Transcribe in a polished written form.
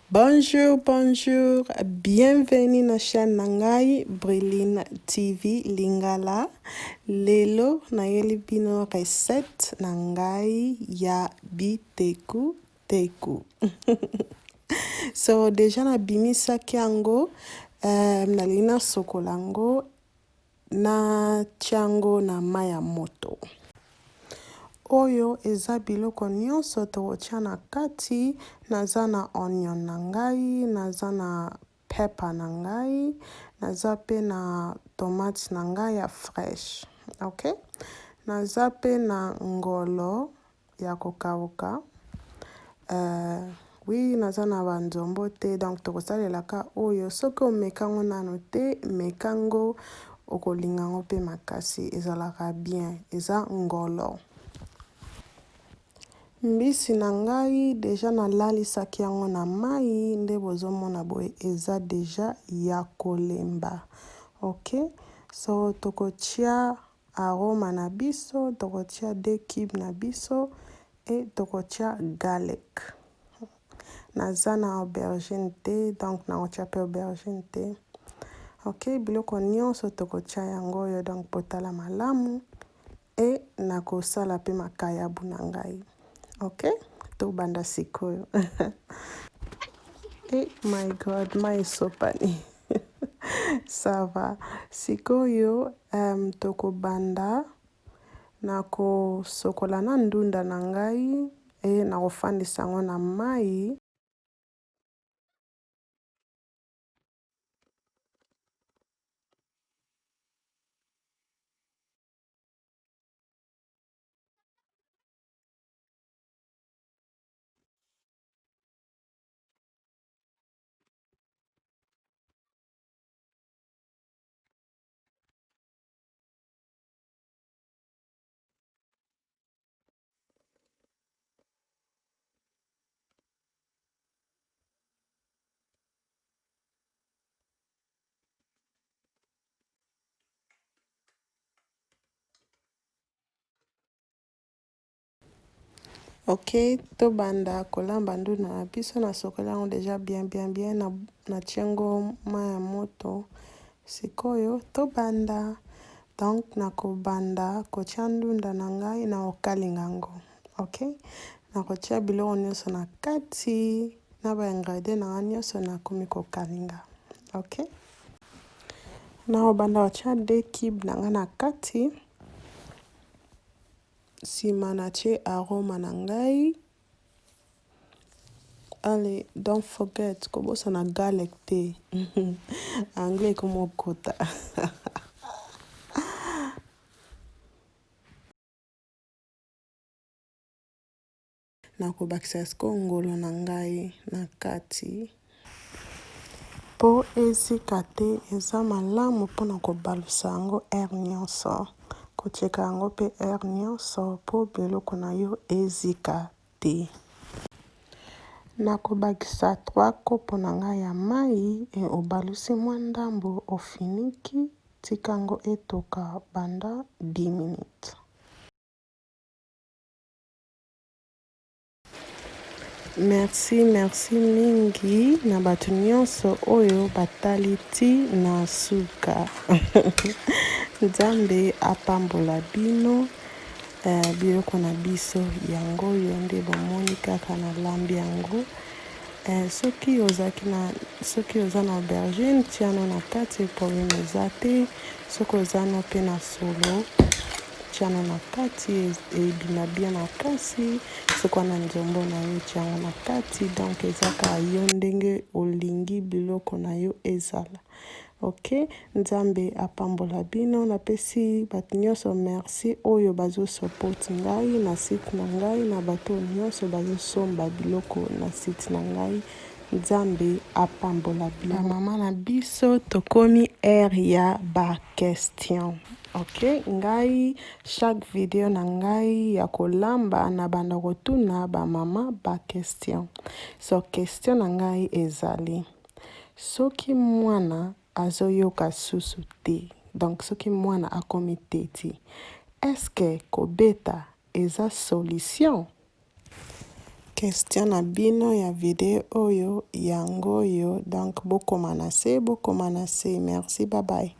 Bonjour, bonjour, bienvenue na chaîne na ngai Briline TV Lingala. Lelo nayeli bino recette na ngai ya biteku teku. So deja nabimisaki yango, nalingi nasokola yango Natia yango na mai ya moto. Oyo eza biloko nyonso tokotia na kati. Naza na onion na ngai, naza na pepper na ngai, naza pe na tomate na ngai ya fresh. Ok? Naza pe na ngolo ya kokauka. Oui, naza na ba nzombo te, donc tokosalela ka oyo. Soki omeka ngo nano te, meka ngo, okolinga ngo pe makasi, ezalaka bien, eza ngolo. Mbisi na ngai deja nalalisaki yango na mai, nde bozomona boye eza deja ya kolemba. Ok, so tokotia aroma na biso, tokotia deux cubes na biso et tokotia garlic. Naza na aubergine te, donc nakotia pe aubergine te. Ok, biloko nyonso tokotia yango oyo, donc botala malamu et nakosala pe makayabu na ngai. Ok, tobanda sikoyo. Eh my God, mai esopani. Ça va. Sikoyo tokobanda na kosokola na ndunda na ngai e na kofandisa yango na mai. Ok, tobanda kolamba ndunda na biso. Nasokoli yango deja bien bien bien, natie yango mai ya moto. Sikoyo tobanda, donc nakobanda kotia ndunda na ngai na kokalinga yango. Ok, nakotia biloko nyonso na kati na ba ingredient na ngai nyonso, nakomi kokalinga. Ok, nakobanda kotia deux cubes na ngai na kati. Sima natie aroma na ngai. Allez, don't forget kobosana garlic te. Anglais ekoma okota. Nakobakisa sikoyo ngolo na ngai na kati. Po ezika te, eza malamu mpona kobalusa yango heure nyonso, kocheka yango pe heure nyonso po biloko na yo ezika te. Nakobakisa 3 kopo na ngai ya mayi e obalusi mwa ndambo ofiniki, tika yango etoka banda 10 minutes. Merci merci mingi na bato nyonso oyo batali ti na suka. Nzambe apambola bino. Biloko na biso yango oyo nde bomoni kaka nalambi yango. Soki ozalaki na soki oza na aubergine tia no na kati problème eza te. Soki oza no pe na solo tia no na kati ebima bien makasi. Soki wana nzombo na yo tia yango na kati, donc eza kaka yo ndenge olingi biloko na yo ezala. Ok, Nzambe apambola bino. Napesi bato nyonso merci oyo bazo support ngai na site na ngai, na bato nyonso bazosomba biloko na site na ngai. Nzambe apambola bino. Ba mama na biso, tokomi heure ya ba question. Ok, ngai chaque video na ngai ya kolamba na banda kotuna ba mama ba question. So question na ngai ezali, soki mwana azoyoka susu te, donc soki mwana akomi teti, est-ce que kobeta eza solution? Question na bino ya video oyo yango oyo, donc bokoma na se, bokoma na se. Merci, bye bye.